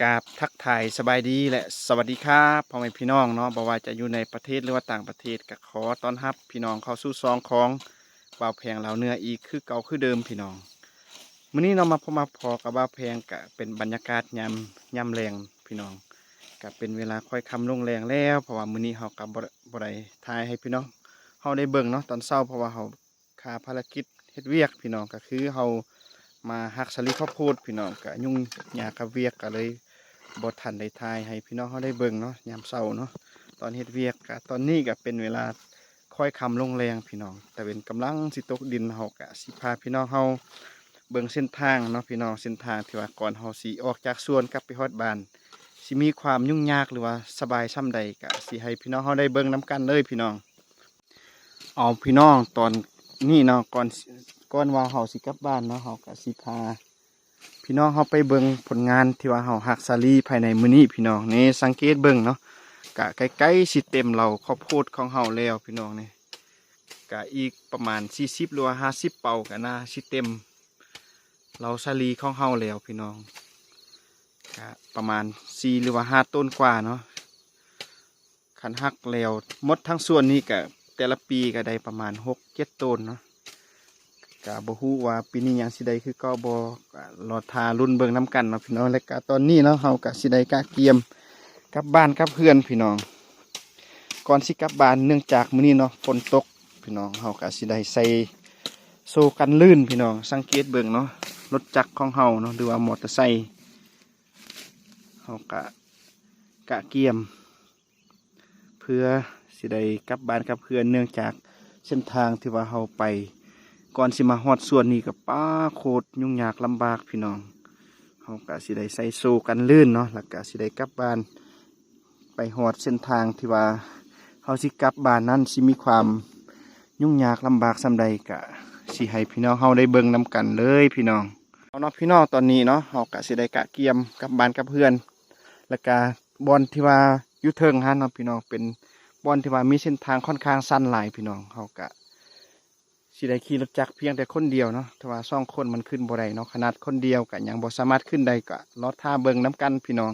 ກາບທັກທາຍສະບາຍດີ ແລະ ສະຫວັດດີຄັບ ພໍ່ແມ່ພີ່ນ້ອງເນາະ, ບໍ່ວ່າຈະຢູ່ໃນປະເທດ ຫຼືວ່າຕ່າງປະເທດ ກໍຂໍຕ້ອນຮັບພີ່ນ້ອງເຂົ້າສູ່ຊ່ອງຂອງບ່າວແພງລາວເໜືອອີກຄືເກົ່າຄືເດີມພີ່ນ້ອງ. ມື້ນີ້ເນາະ ມາພົບມາພໍ້ກັບບ່າວແພງ ກະເປັນບັນຍາກາດຍາມ ຍາມແລງພີ່ນ້ອງ, ກະເປັນເວລາຄ້ອຍຄ່ຳລົງແລງແລ້ວ ເພາະວ່າມື້ນີ້ເຮົາກໍບໍ່ ບໍ່ໄດ້ຖ່າຍໃຫ້ພີ່ນ້ອງເຮົາໄດ້ເບິ່ງເນາະຕອນເຊົ້າ ເພາະວ່າເຮົາ ຄາພາລະກິດເຮັດວຽກພີ່ນ້ອງ, ກໍຄືເຮົາມາຫັກສາລີເຂົ້າໂພດພີ່ນ້ອງ, ກະຫຍຸ້ງຍາກກັບວຽກ ກະເລີຍບໍ່ທັນໄດ້ຖ່າຍໃຫ້ພີ່ນ້ອງເຮົາໄດ້ເບິ່ງເນາະ ຍາມເຊົ້າເນາະ ຕອນເຮັດວຽກ. ກະຕອນນີ້ກະເປັນເວລາຄ້ອຍຄ່ຳລົງແລງພີ່ນ້ອງ, ຕາເວັນກຳລັງຊິຕົກດິນ. ເຮົາກະຊິພາພີ່ນ້ອງເຮົາເບິ່ງເສັ້ນທາງເນາະພີ່ນ້ອງ, ເສັ້ນທາງທີ່ວ່າກ່ອນເຮົາຊິອອກຈາກສວນກັບໄປຮອດບ້ານ ຊິມີຄວາມຫຍຸ້ງຍາກ ຫຼືວ່າສະບາຍສ່ຳໃດ ກະຊິໃຫ້ພີ່ນ້ອງເຮົາໄດ້ເບິ່ງນຳກັນເລີຍພີ່ນ້ອງ. ເອົາພີ່ນ້ອງ ຕອນນີ້ເນາະ ກ່ອນ ກ່ອນວ່າເຮົາຊິກັບບ້ານເນາະ ເຮົາກະຊິພາພີ່ນ້ອງເຮົາໄປເບິ່ງຜົນງານທີ່ວ່າເຮົາຫັກສາລີພາຍໃນມື້ນີ້ພີ່ນ້ອງ. ນີ້ສັງເກດເບິ່ງເນາະ ກະໃກ້ໆຊິເຕັມເລົາເຂົ້າໂພດຂອງເຮົາແລ້ວພີ່ນ້ອງ. ນີ້ກະອີກປະມານສີ່ສິບ ຫຼືວ່າຫ້າສິບເປົາ ກະໜ້າຊິເຕັມເລົາສາລີຂອງເຮົາແລ້ວພີ່ນ້ອງ, ກະປະມານສີ່ ຫຼືວ່າຫ້າໂຕນກວ່າເນາະ. ຄັນຫັກແລ້ວໝົດທັງສວນນີ້ກະ ແຕ່ລະປີກະໄດ້ປະມານຫົກເຈັດໂຕນເນາະ, ກະບໍ່ຮູ້ວ່າປີນີ້ຍັງຊິໄດ້ຄືເກົ່າບໍ່ ກະລໍຖ້າລຸ້ນເບິ່ງນຳກັນເນາະພີ່ນ້ອງ. ແລະກະຕອນນີ້ເນາະ ເຮົາກະຊິໄດ້ກະກຽມກັບບ້ານກັບເຮືອນພີ່ນ້ອງ. ກ່ອນຊິກັບບ້ານ ເນື່ອງຈາກມື້ນີ້ເນາະຝົນຕົກພີ່ນ້ອງ, ເຮົາກະຊິໄດ້ໃສ່ໂສ້ກັນລື່ນພີ່ນ້ອງ. ສັງເກດເບິ່ງເນາະ ລົດຈັກຂອງເຮົາເນາະ ຫຼືວ່າມໍເຕີໄຊ ເຮົາກະກະກຽມ ເພື່ອຊິໄດ້ກັບບ້ານກັບເຮືອນ, ເນື່ອງຈາກເສັ້ນທາງທີ່ວ່າເຮົາໄປ ກ່ອນຊິມາຮອດສວນນີ້ກໍ ປາ ໂຄດຫຍຸ້ງຍາກລຳບາກພີ່ນ້ອງ. ເຮົາກະຊິໄດ້ໃສ່ໂສ້ກັນລື່ນເນາະ, ແລ້ວກະຊິໄດ້ກັບບ້ານ ໄປຮອດເສັ້ນທາງທີ່ວ່າເຮົາຊິກັບບ້ານນັ້ນ ຊິມີຄວາມຫຍຸ້ງຍາກລຳບາກສ່ຳໃດ ກະຊິໃຫ້ພີ່ນ້ອງເຮົາໄດ້ເບິ່ງນຳກັນເລີຍພີ່ນ້ອງ. ເອົາເນາະພີ່ນ້ອງ, ຕອນນີ້ເນາະ ເຮົາກະຊິໄດ້ກະກຽມກັບບ້ານກັບເຮືອນ, ແລ້ວກະບ່ອນທີ່ວ່າຢູ່ເທິງຫັ້ນເນາະພີ່ນ້ອງ ເປັນບ່ອນທີ່ວ່າມີເສັ້ນທາງຂ້ອນຂ້າງຊັນຫຼາຍພີ່ນ້ອງ. ເຮົາກະຊິໄດ້ຂີ່ລົດຈັກພຽງແຕ່ຄົນດຽວເນາະ, ຖ້າວ່າສອງຄົນມັນຂຶ້ນບໍ່ໄດ້ເນາະ, ຂະໜາດຄົນດຽວກະຍັງບໍ່ສາມາດຂຶ້ນໄດ້. ກະລໍຖ້າເບິ່ງນຳກັນພີ່ນ້ອງ.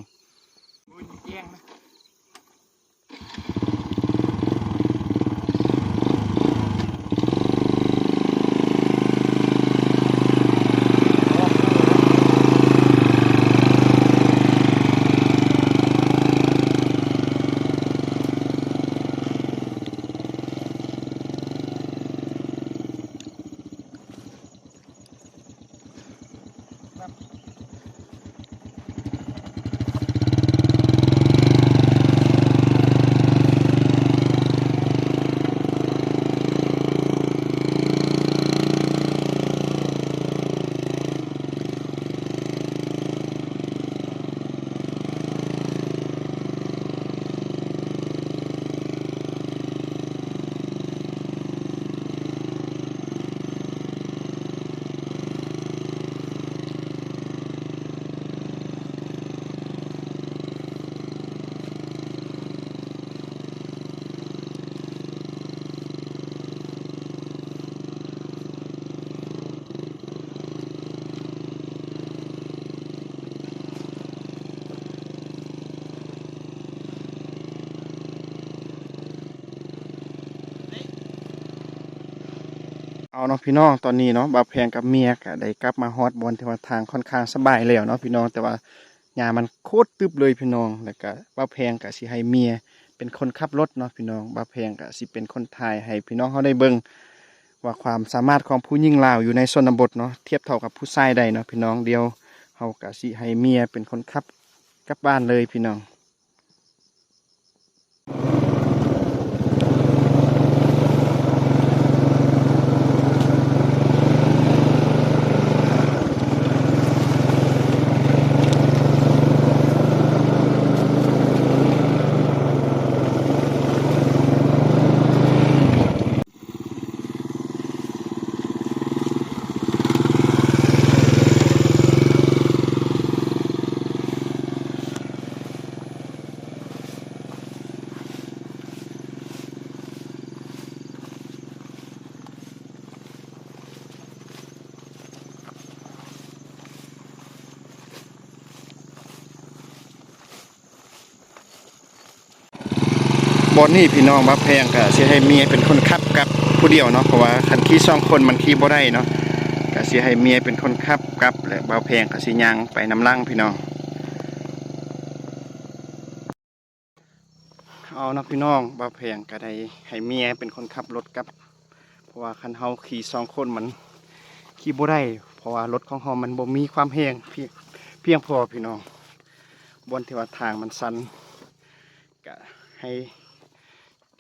ເອົາເນາະພີ່ນ້ອງ, ຕອນນີ້ເນາະ ບ່າວແພງກັບເມຍກະໄດ້ກັບມາຮອດບ່ອນທີ່ວ່າທາງຂ້ອນຂ້າງສະບາຍແລ້ວເນາະພີ່ນ້ອງ, ແຕ່ວ່າຫຍ້າມັນໂຄດຕຶບເລີຍພີ່ນ້ອງ. ແລ້ວກະບ່າວແພງກະຊິໃຫ້ເມຍເປັນຄົນຂັບລົດເນາະພີ່ນ້ອງ, ບ່າວແພງກະຊິເປັນຄົນຖ່າຍໃຫ້ພີ່ນ້ອງເຮົາໄດ້ເບິ່ງວ່າຄວາມສາມາດຂອງຜູ້ຍິງລາວຢູ່ໃນຊົນນະບົດເນາະ ທຽບເທົ່າກັບຜູ້ຊາຍໄດ້ເນາະພີ່ນ້ອງ. ດຽວເຮົາກະຊິໃຫ້ເມຍເປັນຄົນຂັບກັບບ້ານເລີຍພີ່ນ້ອງ. ຕອນນີ້ພີ່ນ້ອງ ບ່າວແພງກະຊິໃຫ້ເມຍເປັນຄົນຂັບກັບຜູ້ດຽວເນາະ ເພາະວ່າຄັນຂີ່ສອງຄົນມັນຂີ່ບໍ່ໄດ້ເນາະ ກະຊິໃຫ້ເມຍເປັນຄົນຂັບກັບ ແລະບ່າວແພງກະຊິຍ່າງໄປນຳຫຼັງພີ່ນ້ອງ. ເອົາເນາະພີ່ນ້ອງ ບ່າວແພງກະໄດ້ໃຫ້ເມຍເປັນຄົນຂັບລົດກັບ ເພາະວ່າຄັນເຮົາຂີ່ສອງຄົນມັນຂີ່ບໍ່ໄດ້ ເພາະວ່າລົດຂອງເຮົາມັນບໍ່ມີຄວາມແຮງພຽງ ພຽງພໍພີ່ນ້ອງ. ບ່ອນທີ່ວ່າທາງມັນຊັນ ກະໃຫ້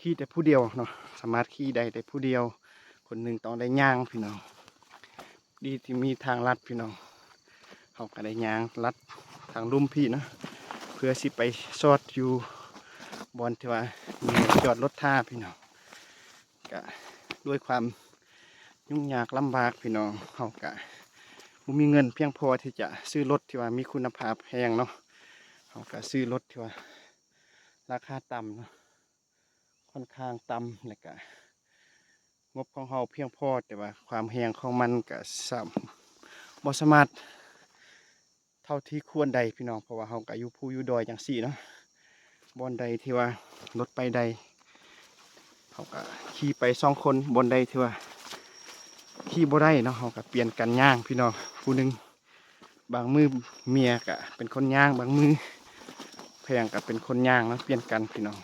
ຂີ່ແຕ່ຜູ້ດຽວເນາະ ສາມາດຂີ່ໄດ້ແຕ່ຜູ້ດຽວ ຄົນໜຶ່ງຕ້ອງໄດ້ຍ່າງພີ່ນ້ອງ. ດີທີ່ມີທາງລັດພີ່ນ້ອງ ເຮົາກະໄດ້ຍ່າງລັດທາງລຸ່ມພີ້ເນາະ ເພື່ອຊິໄປຊອດຢູ່ບ່ອນທີ່ວ່າມີຈອດລົດຖ້າພີ່ນ້ອງ. ກະດ້ວຍຄວາມຫຍຸ້ງຍາກລຳບາກພີ່ນ້ອງ ເຮົາກະບໍ່ມີເງິນພຽງພໍທີ່ຈະຊື້ລົດທີ່ວ່າມີຄຸນນະພາບແຮງເນາະ ເຮົາກະຊື້ລົດທີ່ວ່າລາຄາຕ່ຳເນາະ ຂ້ອນຂ້າງຕ່ຳ ແລະກະງົບຂອງເຮົາພຽງພໍ ແຕ່ວ່າຄວາມແຮງຂອງມັນກະສາ ບໍ່ສາມາດເທົ່າທີ່ຄວນໄດ້ພີ່ນ້ອງ ເພາະວ່າເຮົາກະຢູ່ພູຢູ່ດອຍຈັ່ງຊີ້ເນາະ. ບ່ອນໃດທີ່ວ່າລົດໄປໄດ້ ເຮົາກະຂີ່ໄປສອງຄົນ ບ່ອນໃດທີ່ວ່າຂີ່ບໍ່ໄດ້ເນາະ ເຮົາກະປ່ຽນກັນຍ່າງພີ່ນ້ອງ ຜູ້ໜຶ່ງ ບາງມື້ເມຍກະເປັນຄົນຍ່າງ ບາງມື້ແພງກະເປັນຄົນຍ່າງເນາະ ປ່ຽນກັນພີ່ນ້ອງ.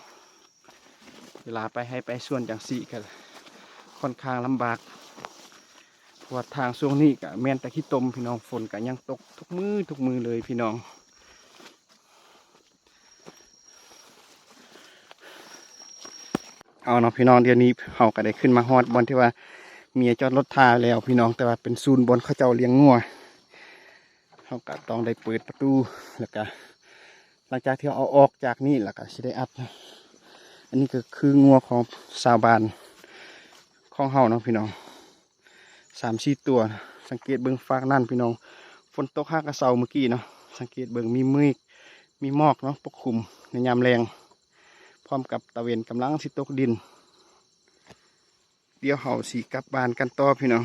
ເວລາໄປໄຮ່ໄປສວນຈັ່ງຊີ້ກະຂ້ອນຂ້າງລຳບາກ ເພາະວ່າທາງຊ່ວງນີ້ກະແມ່ນແຕ່ຂີ້ຕົມພີ່ນ້ອງ ຝົນກະຍັງຕົກທຸກມື້ທຸກມື້ເລີຍພີ່ນ້ອງ. ເອົາເນາະພີ່ນ້ອງ ດຽວນີ້ເຮົາກະໄດ້ຂຶ້ນມາຮອດບ່ອນທີ່ວ່າເມຍຈອດລົດຖ້າແລ້ວພີ່ນ້ອງ ແຕ່ວ່າເປັນສູນບ່ອນເຂົາເຈົ້າລ້ຽງງົວ ເຮົາກະຕ້ອງໄດ້ເປີດປະຕູ ແລ້ວກະຫຼັງຈາກທີ່ເຮົາເອົາອອກຈາກນີ້ ແລ້ວກະຊິໄດ້ອັດ. ອັນນີ້ກະຄືງົວຂອງຊາວບ້ານຂອງເຮົາເນາະພີ່ນ້ອງ ສາມສີ່ຕົວ. ສັງເກດເບິ່ງຟາກນັ້ນພີ່ນ້ອງ ຝົນຕົກຫາກະເຊົາມື້ກີ້ເນາະ ສັງເກດເບິ່ງມີເມກ ມີໝອກເນາະປົກຄຸມໃນຍາມແລງ ພ້ອມກັບຕາເວັນກຳລັງຊິຕົກດິນ. ດຽວເຮົາຊິກັບບ້ານກັນຕໍ່ພີ່ນ້ອງ.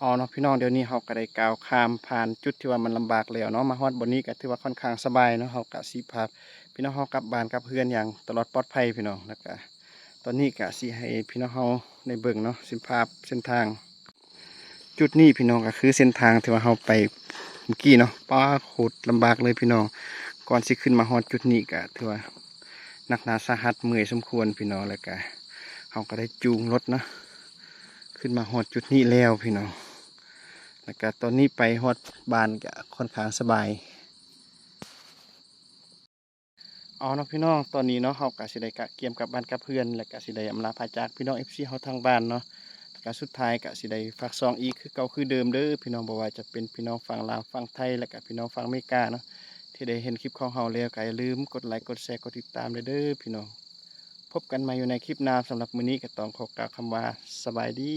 ເອົາເນາະພີ່ນ້ອງ ດຽວນີ້ເຮົາກະໄດ້ກ້າວຂ້າມຜ່ານຈຸດທີ່ວ່າມັນລຳບາກແລ້ວເນາະ ມາຮອດບ່ອນນີ້ກະຖືວ່າຂ້ອນຂ້າງສະບາຍເນາະ. ເຮົາກະຊິພາພີ່ນ້ອງເຮົາກັບບ້ານກັບເຮືອນຢ່າງຕະຫຼອດປອດໄພພີ່ນ້ອງ ແລ້ວກະຕອນນີ້ກະຊິໃຫ້ພີ່ນ້ອງເຮົາໄດ້ເບິ່ງເນາະ ເສັ້ນພາບເສັ້ນທາງ. ຈຸດນີ້ພີ່ນ້ອງກະຄືເສັ້ນທາງທີ່ວ່າເຮົາໄປ ມື້ກີ້ເນາະ ປ້າ ໂຄດລຳບາກເລີຍພີ່ນ້ອງ. ກ່ອນຊິຂຶ້ນມາຮອດຈຸດນີ້ກະຖືວ່າໜັກໜາສາຫັດ ເມື່ອຍສົມຄວນພີ່ນ້ອງ. ແລ້ວກະເຮົາກະໄດ້ຈູງລົດເນາະ ຂຶ້ນມາຮອດຈຸດນີ້ແລ້ວພີ່ນ້ອງ. ແລ້ວກະຕອນນີ້ໄປຮອດບ້ານກະຄ່ອນຂ້າງສະບາຍ. ເອົາເນາະພີ່ນ້ອງ ຕອນນີ້ເນາະ ເຮົາກະຊິໄດ້ກະກຽມກັບບ້ານກັບເຮືອນ ແລ້ວກະຊິໄດ້ອຳລາພາຈາກພີ່ນ້ອງເອັຟຊີເຮົາທາງບ້ານເນາະ. ແລ້ວກະສຸດທ້າຍກະຊິໄດ້ຝາກຊ່ອງອີກຄືເກົ່າຄືເດີມເດີພີ່ນ້ອງ, ບໍ່ວ່າຈະເປັນພີ່ນ້ອງຝັ່ງລາວ ຝັ່ງໄທ ແລ້ວກະພີ່ນ້ອງຝັ່ງອາເມລິກາເນາະ ທີ່ໄດ້ເຫັນຄລິບຂອງເຮົາແລ້ວ ກະຢ່າລືມກົດໄລ ກົດແຊ ກົດຕິດຕາມເດີພີ່ນ້ອງ. ພົບກັນໃໝ່ຢູ່ໃນຄລິບໜ້າ. ສຳລັບມື້ນີ້ກະຕ້ອງຂໍກ່າວຄຳວ່າ ສະບາຍດີ.